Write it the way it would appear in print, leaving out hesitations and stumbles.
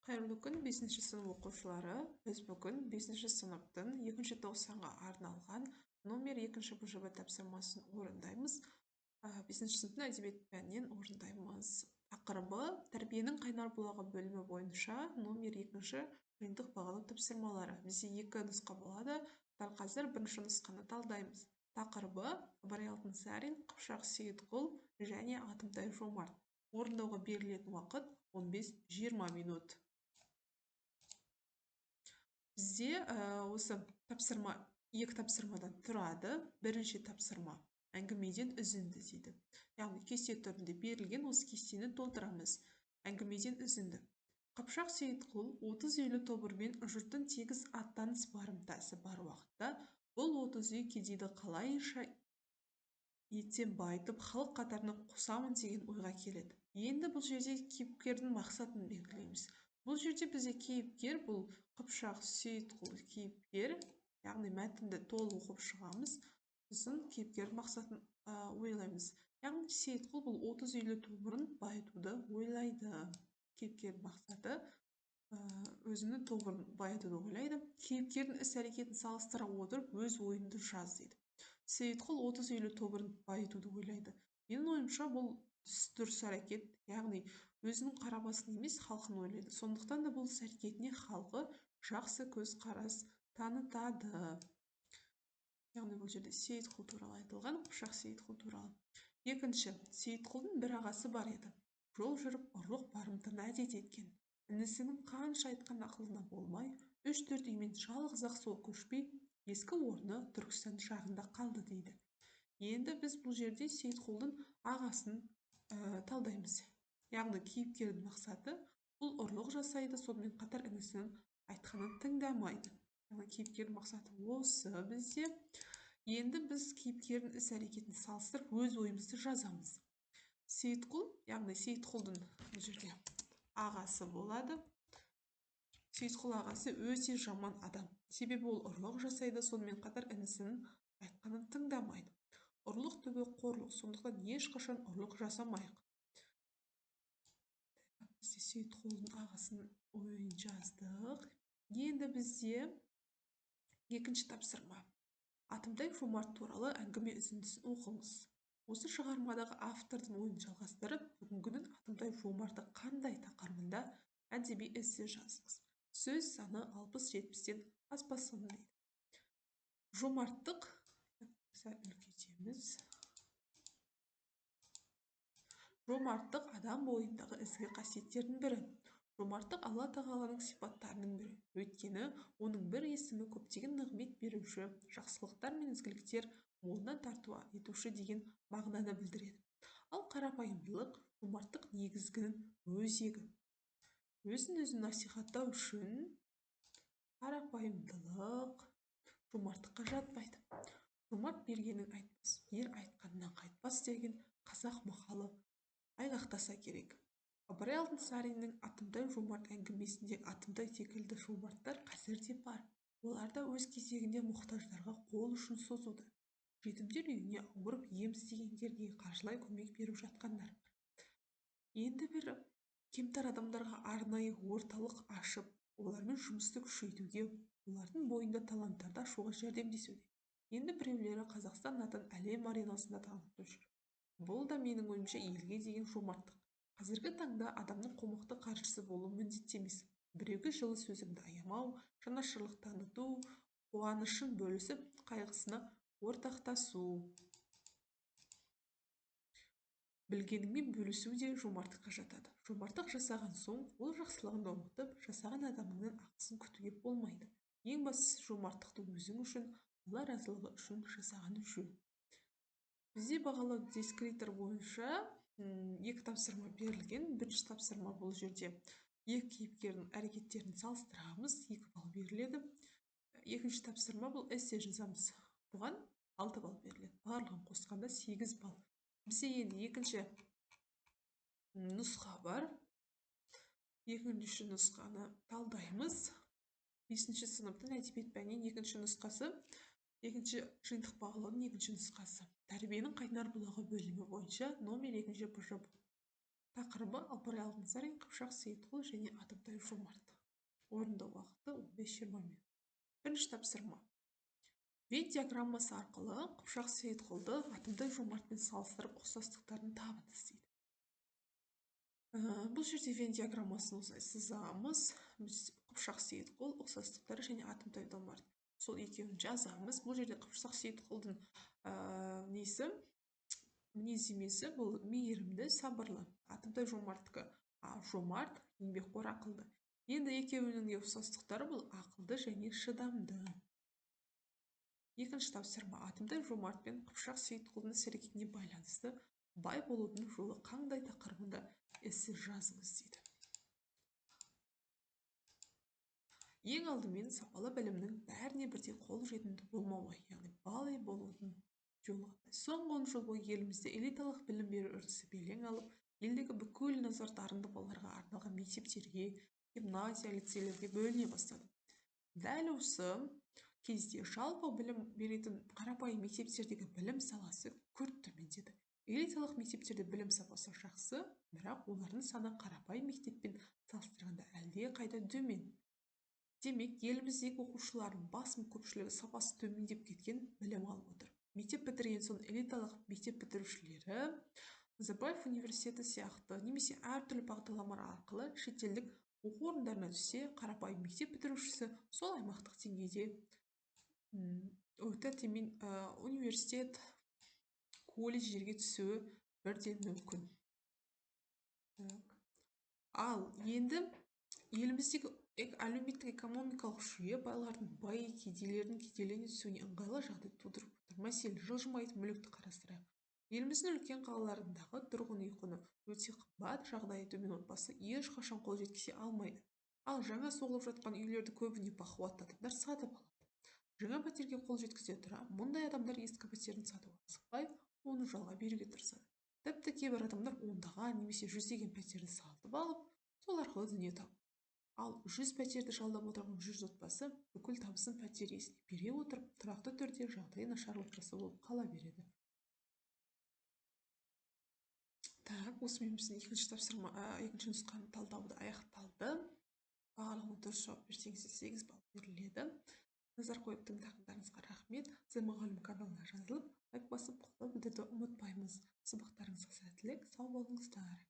Қайырлы күн, 5 сынып оқушылары! Біз бүгін 5 сыныптың 2 тоқсанға арналған номер 2 БЖБ тапсырмасын орындаймыз. 5 сыныптың әдебиет пәнінен орындаймыз. Тақырыбы тәрбиенің қайнар бұлағы бөлімі бойынша номер 2 жиынтық бағалау тапсырмалары. Бізде 2 нұсқа болады. Дәл қазір бірінші нұсқаны талдаймыз. Тақырыбы Ыбырай Алтынсарин, Қыпшақ Сейітқұл және Атымтай Жомарт. Орындауға берілетін уақыт 15-20 минут. Бізде осы тапсырма 2 тапсырмадан тұрады. Бірінші тапсырма әңгімеден үзінді дейді. Яғни кесте түрінде берілген, осы кестені толтырамыз. Әңгімеден үзінді. Қыпшақ Сейітқұл 30 үйлі тобырмен жұрттың тегіс аттаныс барымтасы бар уақытта бұл 30 үй кедейді қалайша етсем байытып, халық қатарына қосамын деген ойға келеді. Енді бұл жерде кейіпкердің мақсатын белгілейміз. Бұл жерде бізде кейіпкер бұл Қыпшақ Сейітқұл кейіпкер, яғни мәтінді толық оқып шығамыз, сосын кейіпкердің мақсатын ойлаймыз. Яғни Сейітқұл бұл 30 үйлі тобырын байытуды ойлайды. Кейіпкердің мақсаты өзінің тобырын байытуды ойлайды. Кейіпкердің іс-әрекетін салыстыра отырып өз ойыңды жаз дейді. Сейітқұл 30 үйлі тобырын байытуды ойлайды. Менің ойымша, бұл дұрыс әрекет, яғни өзінің қара басын емес, халқын ойлайды. Сондықтан да бұл іс-әрекетіне халқы жақсы көзқарас танытады. Яғни бұл жерде Сейітқұл туралы айтылған, Қыпшақ Сейітқұл туралы. Екінші, Сейітқұлдың бір ағасы бар еді. Жол жүріп ұрлық барымтаны әдет еткен. Інісінің қанша айтқан ақылына болмай, 3-4 үймен жалғыз-ақ сол көшпей, ескі орны Түркістан жағында қалды дейді. Енді біз бұл жерде Сейітқұлдың ағасын талдаймыз. Яғни кейіпкердің мақсаты бұл ұрлық жасайды, сонымен қатар інісінің айтқанын тыңдамайды. Яғни кейіпкердің мақсаты осы бізде. Енді біз кейіпкердің іс-әрекетін салыстырып өз ойымызды жазамыз. Сейітқұл, яғни Сейітқұлдың бұл жерде ағасы болады. Сейітқұл ағасы өте жаман адам. Себебі ол ұрлық жасайды, сонымен қатар інісінің айтқанын тыңдамайды. Ұрлық түбі қорлық, сондықтан ешқашан ұрлық жасамайық. Бізде Сейітқұлдың ағасының ойын жаздық. Енді бізде екінші тапсырма. Атымтай Жомарт туралы әңгіме үзіндісін оқыңыз. Осы шығармадағы автордың ойын жалғастырып, бүгінгінің Атымтай Жомарты қандай тақырыбында әдеби эссе жазыңыз. Сөз саны 60-70-тен аспасын дейді. Жомарттық, сәл үлкейтеміз. Жомарттық адам бойындағы ізгі қасиеттердің бірі. Жомарттық Алла тағаланың сипаттарының бірі. Өйткені оның бір есімі көптеген нығмет беруші, жақсылықтар мен ізгіліктер молынан тарту етуші деген мағынаны білдіреді. Ал қарапайымдылық, жомарттық негізгінің өзегі. Өзін-өзі насихаттау үшін қарапайымдылық жомарттыққа жатпайды. Жомарт бергенін айтпас, ер айтқанынан қайтпас деген қазақ мақалы айғақтаса керек. Ыбырай Алтынсариннің Атымтай Жомарт әңгімесінде Атымтай секілді жомарттар қазір де бар. Олар да өз кезегінде мұқтаждарға қол ұшын созуда. Жетімдер үйіне ауырып ем іздегендерге қаржылай көмек беріп жатқандар бар. Енді бір кемтар адамдарға арнайы орталық ашып, олармен жұмысты күшейтуге, олардың бойында таланттарды ашуға жәрдемдесуде. Енді біреулері Қазақстан атын әлем аренасында танытып жүр. Бұл да менің ойымша елге деген жомарттық. Қазіргі таңда адамның қомақты қаржысы болуы міндетті емес. Біреуге жылы сөзіңді аямау, жанашырлық таныту, қуанышын бөлісіп, қайғысына ортақтасу. Білгеніңмен бөлісу де жомарттыққа жатады. Жомарттық жасаған соң, ол жақсылығыңды ұмытып, жасаған адамыңнан ақысын күтуге болмайды. Ең бастысы жомарттықты өзің үшін, Алла разылығы үшін жасаған жөн. Бізде бағалау дескриптор бойынша 2 тапсырма берілген. Бірінші тапсырма бұл жерде 2 кейіпкердің әрекеттерін салыстырамыз, 2 балл беріледі. Екінші тапсырма бұл эссе жазамыз. Бұған 6 балл беріледі. Барлығын қосқанда 8 балл. Бізде енді екінші нұсқа бар. Екінші нұсқаны талдаймыз. 5 сыныптың әдебиет пәнінен екінші нұсқасы, екінші жиынтық бағалаудың екінші нұсқасы. Тәрбиенің қайнар бұлағы бөлімі бойынша номер 2 БЖБ. Тақырыбы Ыбырай Алтынсарин, Қыпшақ Сейітқұл және Атымтай Жомарт. Орындау уақыты 15-20 минут. Бірінші тапсырма. Венн диаграммасы арқылы Қыпшақ Сейітқұлды Атымтай Жомартпен салыстырып ұқсастықтарын табыңыз дейді. Бұл жерде Венн диаграммасын осылай сызамыз. Біз Қыпшақ Сейітқұл ұқсастықтары және Атымтай Жомарт. Сол екеуін жазамыз. Бұл жерде Қыпшақ Сейітқұлдың несі, мінездемесі бұл мейірімді, сабырлы. Атымтай Жомарттікі жомарт, еңбекқор, ақылды. Енді екеуінің де ұқсастықтары бұл ақылды және шыдамды. Екінші тапсырма. Атымтай Жомарт пен Қыпшақ Сейітқұлдың іс-әрекетіне байланысты бай болудың жолы қандай тақырыбында эссе жазыңыз дейді. Ең алдымен сапалы білімнің бәріне бірдей қол жетімді болмауы, яғни бай болудың жолы. Соңғы 10 жыл бойы елімізде элиталық білім беру үрдісі белең алып, елдегі бүкіл назар дарынды балаларға арналған мектептерге, гимназия, лицейлерге бөліне бастады. Дәл осы кезде жалпы білім беретін қарапайым мектептердегі білім саласы күрт төмендеді. Элиталық мектептерде білім сапасы жақсы, бірақ олардың саны қарапайым мектеппен салыстырғанда әлде қайда төмен. Демек, еліміздегі оқушылардың басым көпшілігі сапасы төмендеп кеткен білім алып отыр. Мектеп бітірген соң элиталық мектеп бітірушілері Назарбаев университеті сияқты немесе әртүрлі бағдарламалар арқылы шетелдік оқу орындарына түссе, қарапайым мектеп бітірушісі сол аймақтық деңгейде өте төмен университет, колледждерге түсуі бірден мүмкін. Ал енді еліміздегі әлеуметтік экономикалық жүйе байлардың бай, кедейлердің кедейлене түсуіне ыңғайлы жағдай тудырып отыр. Мәселен, жылжымайтын мүлікті қарастырайық. Еліміздің үлкен қалаларындағы тұрғын үй құны өте қымбат, жағдайы төмен отбасы ешқашан қол жеткізе алмайды. Ал жаңа соғылып жатқан үйлерді көбіне бақуатты адамдар сатып алады. Жаңа пәтерге қол жеткізе тұра, мұндай адамдар ескі пәтерін сатуға асықпай, оны жалға беруге тырысады. Тіпті кейбір адамдар ондаған немесе жүздеген пәтерді сатып алып, сол арқылы дүние табады. Ал 100 пәтерді жалдап отырған 100 отбасы бүкіл табысын пәтер иесіне бере отырып, тұрақты түрде жағдайы нашар отбасы болып қала береді. Так, осымен біздің екінші тапсырма, екінші нұсқаны талдауды аяқталды. Барлығына дұрыс жауап берсеңіз 8 балл беріледі. Назар қойып тыңдағандарыңызға рахмет. Зе мұғалім каналына жазылып, лайк басып, қолдау білдіруді ұмытпаймыз. Сабақтарыңызға сәттілік, сау болыңыздар.